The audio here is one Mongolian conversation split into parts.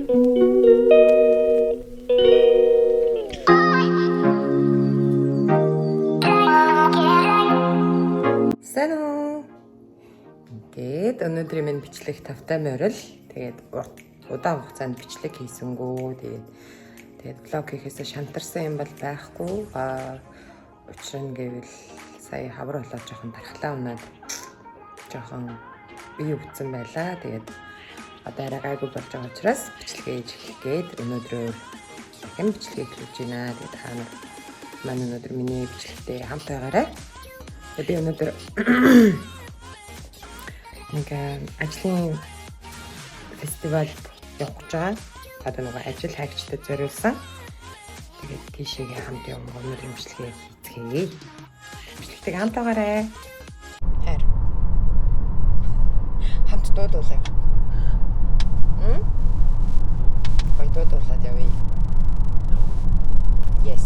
Сайн уу? Ингээд өнөөдрийн минь бичлэг тавтай морил. Тэгээд урт удаан хугацаанд бичлэг хийсэнгүү. Тэгээд vlog хийхээсээ шантарсан юм бол байхгүй. Учир нь гэвэл сая хавар болоод жоохон дархлаа унаад жоохон бие өвдсөн байлаа. Тэгээд одоо арай гайгүй болж байгаа учраас бичлэгээ хийж эхлэх гээд өнөөдрөө дахин бичлэгээ эхлүүлж байна. Тэгээд та нар маань өнөөдөр миний бичлэгтээ хамт байгаарай. Тэгээд би өнөөдөр нэг ажлын фестивалд явах гэж байгаа. Одоо нөгөө ажил хайгчдад зориулсан. Тэгээд тийшээгээ хамт явна. Өнөөдөр бичлэгээ хийцгээе. Бичлэгтэйг хамт байгаарай. Хайр. Хамт дуудуулъя. М? Гой дуудуулаад явъя. Yes.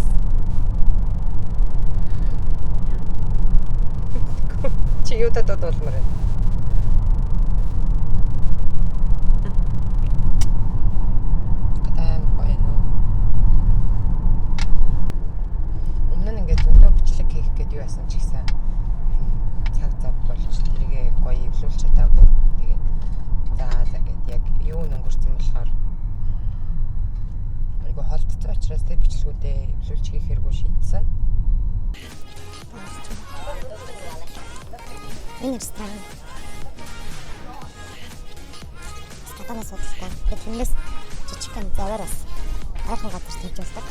Чи юутай дуудуулмаар байна? Гадаа амар гоё нөө. Өмнө нь ингээд зөндөө бичлэг хийх гээд юу яасан ч гэсэн ер нь цаг зав болж тэргээ гоё эвлүүлж чадаагүй. Тэгээд за гээд яг юу өнгөрцөн болохоор айгу холдсон учраас тэр бичлэгүүдээ эвлүүлж хийх хэрэггүй шийдсэн. Энэ ресторан. Гадаанаас судалтай. Тэгээд тэрнээс жижигхэн заваар бас ойрхон газар тавьж болдог.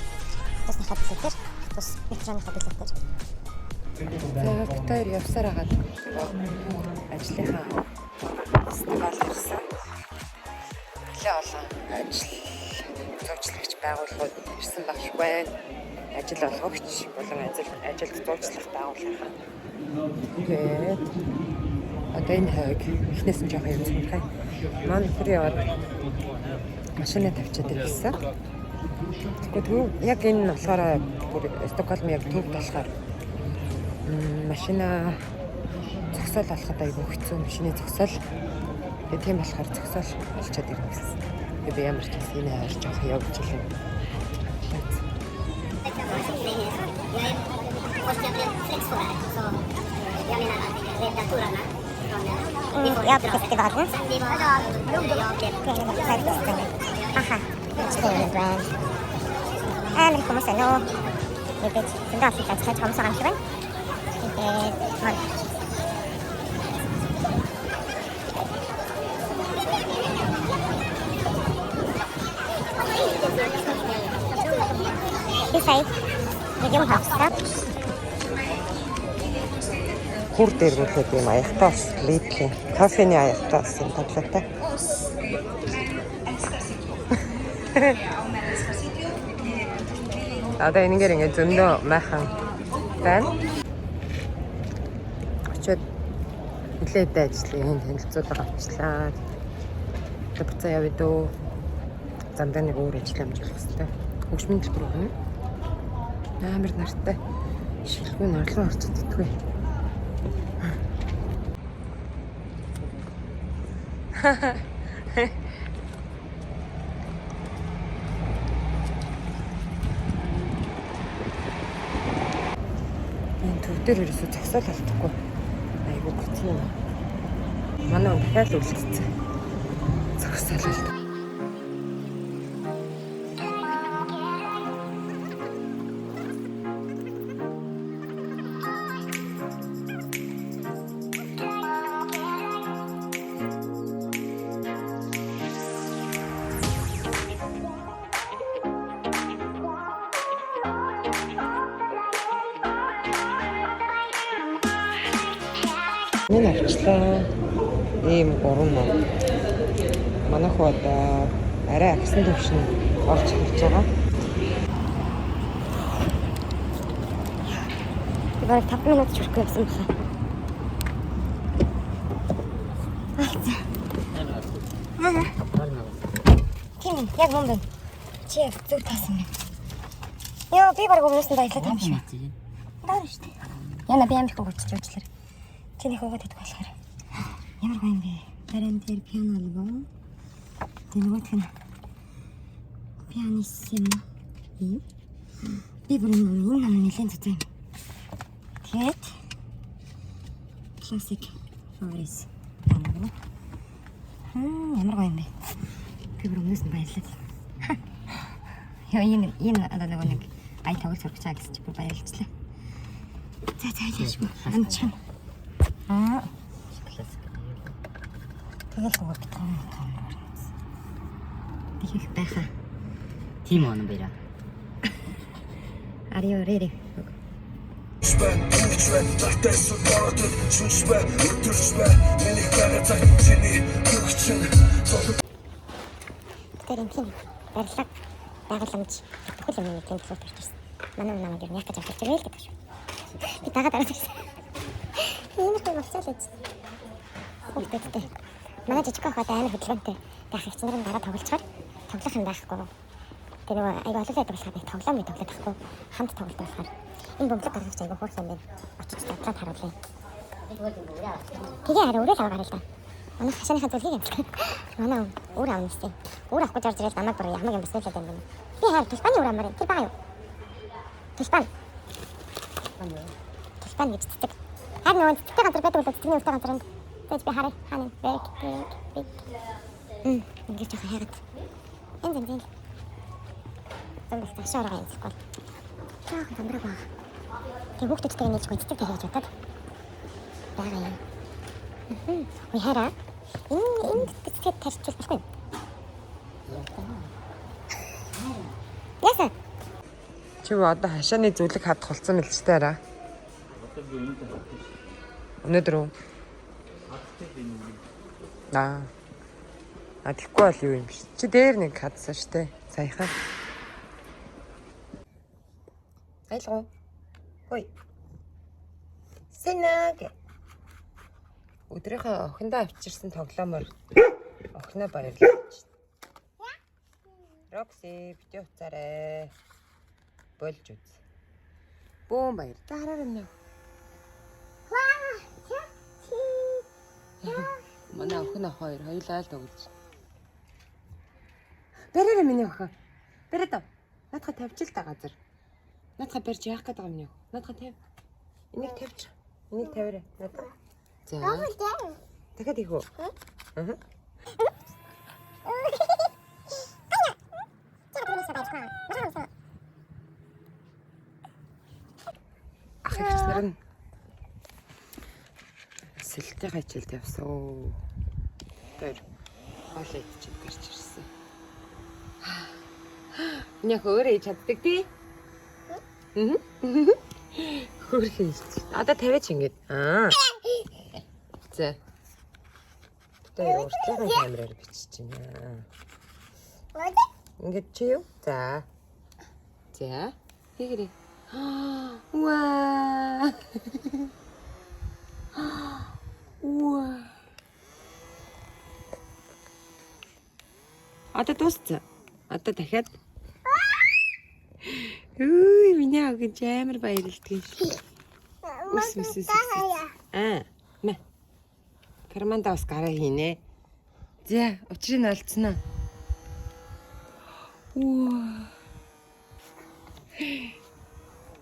Автобусныхаа билетээр, автобус метроныхаа билетээр. Тэгээд бид хоёр явсаар хагаад ажлынхаа фестивал ирсэн. Нэлээ олон ажил зуучлагч байгууллагууд ирсэн байх байна. Ажил олгогч болон ажилд зуучлах байгууллагын. Тэгээд одоо энэ хойг эхнээс нь жоохон юм сонирхай. Манай нөхөр яваад машинаа тавьчаад ирсэн. Тэгэхгүй төв яг энэ нь болохоор бүр Стокгольм яг төвд болохоор машина зогсоол олоход айгүй хэцүү, машины зогсоол. Тэгээ тийм болохоор зогсоол олчоод ирнэ гэсэн. Тэгээ би ямар ч гэсэн энэ хайр жоох явж илээ. Яг фестивал нь. Аха. Тийм байна. Амар их хүмүүс байна уу? Мэдээж зөндөө олон ажиллаж хүмүүс байгаа юм шиг байна. Тэгээд маань би сая нэг юм авсан. Хүр дэргүүлээд юм аягтай бас Lidl-ийн кофений аягтай бас юм тоглоотой. Одоо энэгээр ингээд зөндөө майхан байна. Очоод нэлээд ажлын танилцуулга авчлаа. Тэгээ буцаа явъя дөө. Замдаа нэг өөр ажил амжуулах хэрэгтэй. Хөгжмийн төлбөр өгнө. Амар нартай. Шилгүй нарлуу орж идэггүй. Энэ төв дээр ерөөсөө зогсоол алдахгүй. Айгуу гоцсон юм. Манай хүн дахиад үлдсэн. Зогсоол алд. Энэ авчлаа. Ийм гурван ном. Манай хүү одоо арай агсан төвшин орж эхэлж байгаа. Би бараг 5 минут ч хүрэхгүй явсан байна. Аа. Тийм яг мөн байна. Чи яг зөв таасан байна. Йоо, би бараг өмнөөс нь баялаад байгаа юм шиг. Даар шүү дээ. Яна би амар их өгч уучлаарай. Чи нэг өгөөд идэх болохоор. Ямар гоё юм бэ? Баран дээр пиано албаа. Тэг нөгөөх нь Pianissimo. Ийм. Би бүр энэ ном нэлээд цуцаа юм. Тэгээд classic favorites гэнэ. Ямар гоё юм бэ? Би бүр өмнөөс нь баярлаад. Яа, энэ одоо нөгөө нэг ая тоглож сурч чаа гэсэн чи бүр баярлцлаа. За за яашгүй. Амчхан. Аа. Классик. Тэгэл гоо битгон том орно. Тэгэх байхаа. Тийм он баяра. Are you ready? Тэр юм тийм барилга байгууламж бүхэл юм нэг тийм төлөв төрж ирсэн. Манай намайг ер нь яах гэж авч ирвэл гэдэг шүү. Би дагаад аваад ирсэн. Ийм их болцоо л эз. Хүүхдүүдтэй. Манай жижиг охид амар хөдөлгөөнтэй. Байх их чанар нь дараа тоглолцохоор тоглох юм байхгүй. Тэгээ нөгөө айгүй олон байдаг болохоор нэг тоглоом нэг тоглох байхгүй. Хамт тоглолт болохоор энэ бөмбөлөг гаргах айгүй хөөрхөн юм байна. Очиж задлаад харуулъя. Тэгээ хараа өөрөө л аваа гараа л да. Манай хашааныхаа зүйлийг амжилт. Манай өөр аавна гэсэн. Өөр авах гэж орж ирэл намайг бүр ямаг юм баснуулаад байна юм. Би хараа тулпаны өөр амаар. Тэр байгаа юу? Тулпан. Тулпан гэж цэцэг. Харин нөгөө цэцэгтэй газар байдаг бол цэцэгний өвтэй газар энд. Тэгэж би хараа. Хаана? Бэг бэг бэг. Ингэж жоохон хайгаад. Янз янз юм. Зам бол цаашаа ороо юм бол. Жоохон замбраг баг. Тэг хүүхдүүдтэйгээ нийлж гоё цэцэг тавьж бодоод байгаа юм. Үгүй хараа. Энэ цэцгээ тарьчих болохгүй юм. Яасан? Чи одоо хашааны зүлэг хадах болсон мэл ч таараа. Өнөөдөр үү? Аа. А тэггүй бол юу юм биш. Чи дээр нэг хадсан штэ. Саяхан. Айлгуу. Хой. Сэнаг. Өдрийнхөө охиндоо авчирсан тоглоомор охиноо баярлуулж. Рокси, бити уцаарэ. Болж үз. Бөөн баяр. За хараарай минь. Манай охин ах хоёр хоёулаа л тоглож. Бараарай миний охин. Бариад ав. Наадха тавьчих л та газар. Наадха барьж яах гээд байгаа миний охин. Наадха тавь. Энийг тавьчих. Энийг тавиарай. Наадха. За. Дахиад хийх үү? Аа. Ах эгч нар нь сэлтийн хичээлд явсан. Тэр хоол идчихэд гарч ирсэн. Миний охин өөрөө хийж чаддаг тий? Аа. Хөөрхөн хийж. Одоо тавиач ингэж. Аа. За. Тэр уртлын камераар бичиж байна. Ингэж чи юу? За. За. Хийгэрээ. Уа. Уа. Одоо дууссан. Одоо дахиад. Үгүй миний охин ч амар баярлдаг юм шиг. Үс үс үс. Аа. Мэ. Ферманда бас гараа хийнэ. За, учрыг нь олцсон аа. Уа.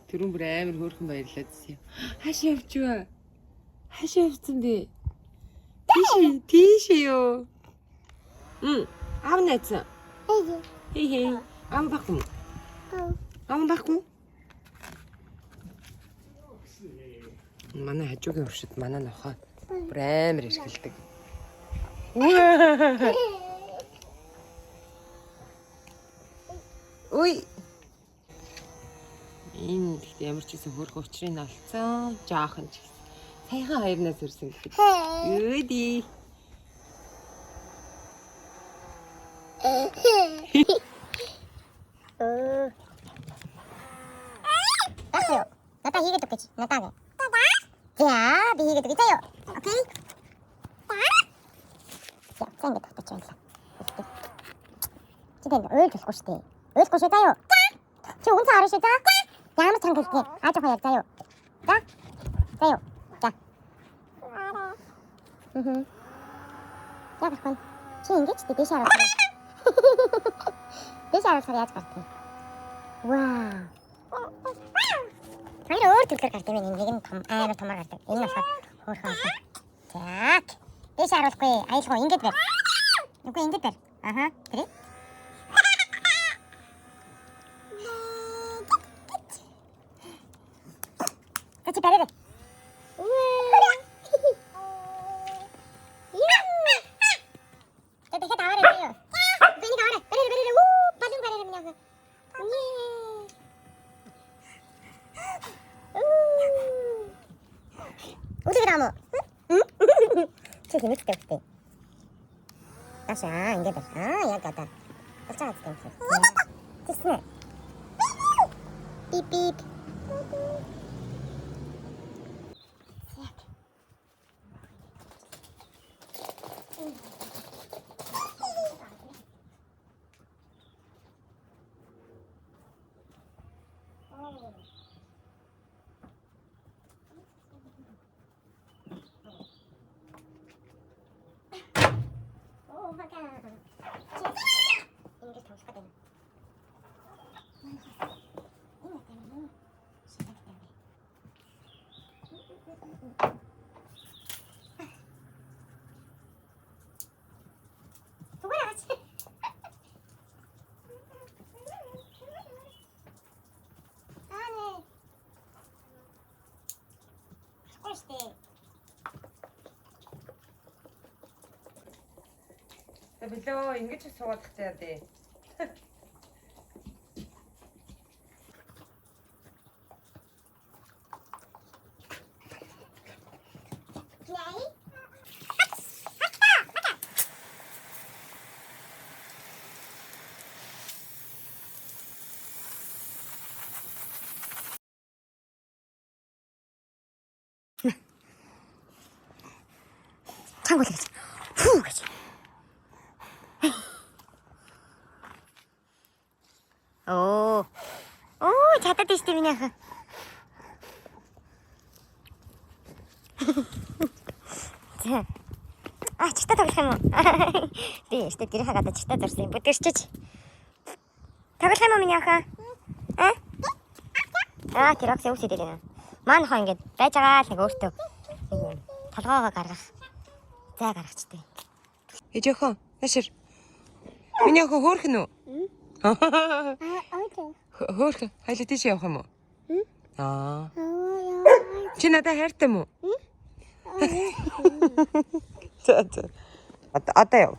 Түрүүн бүр амар хөөрхөн баярлаад байсан юм. Хаашаа явчихва? Хаашаа явцсан бэ? Тийш тийш юу? Аав найцсан. Хей хей. Аав байхгүй. Аав байхгүй. Манай хажуугийн хуршид манай нохой бүр амар эрхэлдэг. Үй. Энэ гэхдээ ямар ч гэсэн хөөрхөн учрыг нь олцсон. Жаахан ч гэсэн. Саяхан хоёрнаас өрсөн гэхэд. Өөди. Байхгүй юу? Надаа хийгээд үг гэж. Надаа гэ. За, би хийгээд өгье заяа. Окей. За, за ингэж татаж байлаа. Чи тэнд уйлж болохгүй шүү дээ. Уйлахгүй шүү заяа. Чи үнцэн харна шүү за. Ямар чанга хэлдэг. Аа жоохон яа заяа. За. Заяа. За. Мм. Яг байхгүй. Чи ингэж дээш хараад. Дээш харуулахаар яаж гардаг юм? Вау. Хоёр өөр төрлөөр гардаг юм. Нэг нь том амар томор гардаг. Энэ нь болохоор хөөрхөн олон. За. Дээш харуулахгүй. Аялгүй ингэж барь. Үгүй ингэж барь. Аха. Тэр. За чи бариарай. За дахиад аваарай заяа. Үгүй энийг аваарай. Бариарай бариарай. Үү, балан бариарай миний охин. Үлэг рамо. Чи хинэцтэй үстэй. Таашаа ингэж байна. Аа яг одоо. Болж байгаа юм шиг. Тэгсэн үү? Бип бип. Оо бага. Ингэж тоглох гэдэг юм. Энэ юм уу? Шатагтай. Зүгээр аваач. Аа нэ. Болохгүй штэ. За билөө ингэж суугаад чаа дээ. Чанга гэж. Фүү гэж. Оо. Оо, чадаад тийш миний ах. За. А, чигтээ тоглох юм уу? Би өстө гэрийнхээ гадаа чигтээ зурсан юм. Бүдгэрчиж. Тоглох юм уу миний ах? А? Аа, тэр окс үсэд ирнэ. Маань хоо ингэж байж байгаа л нэг өөртөө нэг юм толгоогоо гаргах зай гаргачтай. Ээж охин, наашир. Миний охин хөөрхөн үү? Аа, окей. Хөөрхөн. Хоёлаа тийш явах юм уу? Аа. Чи надад хайртай юм уу? За за. Одоо яв.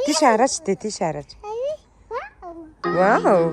Тийш хараач тий, тийш хараач. Вау.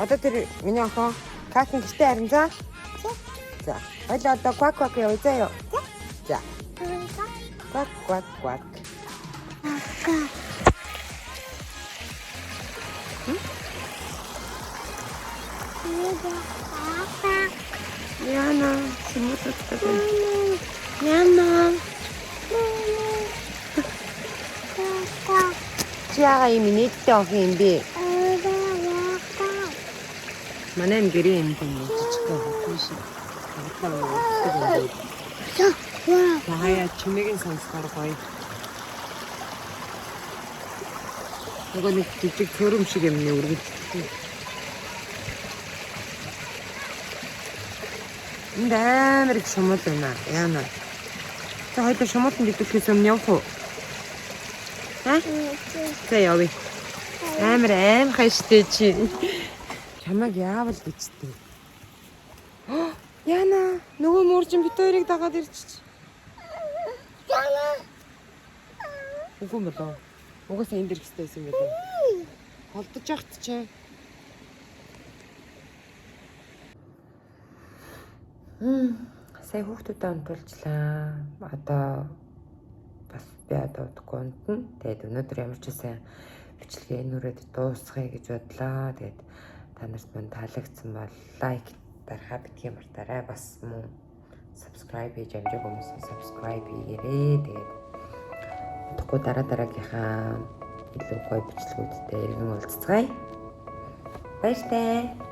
Одоо тэр миний охин Какин гэртээ харин за. За. Хоёлаа одоо квак квак явъя заа юу. За. Квак квак квак. Яна, сүмөд байна. Яна. Чи яага ийм инээдтэй охин юм бэ? Манай энэ гэрээ юм юм жижигхэн хатан шиг. Хатан юм. Тахая чимээг нь сонсохоор гоё. Нөгөө нэг жижиг цөөрөм шиг юм нэ үргэлжлэх. Энд амар их шумуул байна. Яна. За хоёул шумууланд идэвхээс өмнө явах уу? Аа? За явъя. Амар аимхай штэ чи. Чамайг яавал гэжтэй. Яна, нөгөө мөржин бит хоёрыг дагаад ирчих. Яна. Үгүй юм болоо. Угаасаа энд ирэх хэрэгтэй байсан юм болоо. Холдож яхад чи. Сая хүүхдүүдэд унтуулчлаа. Одоо бас би одоо удахгүй унтна. Тэгээд өнөөдөр ямар ч байсан бичлэгээ энэ үрээд дуусгая гэж бодлоо. Тэгээд та нарт мань таалагдсан бол лайк дарахаа битгий мартаарай. Бас мөн subscribe хийж амжаагүй хүмүүс subscribe хийгээрэй. Тэгээд удахгүй дараа дараагийнхаа илүү гоё бичлэгүүдтэй иргэн уулзцгаая. Баяртай.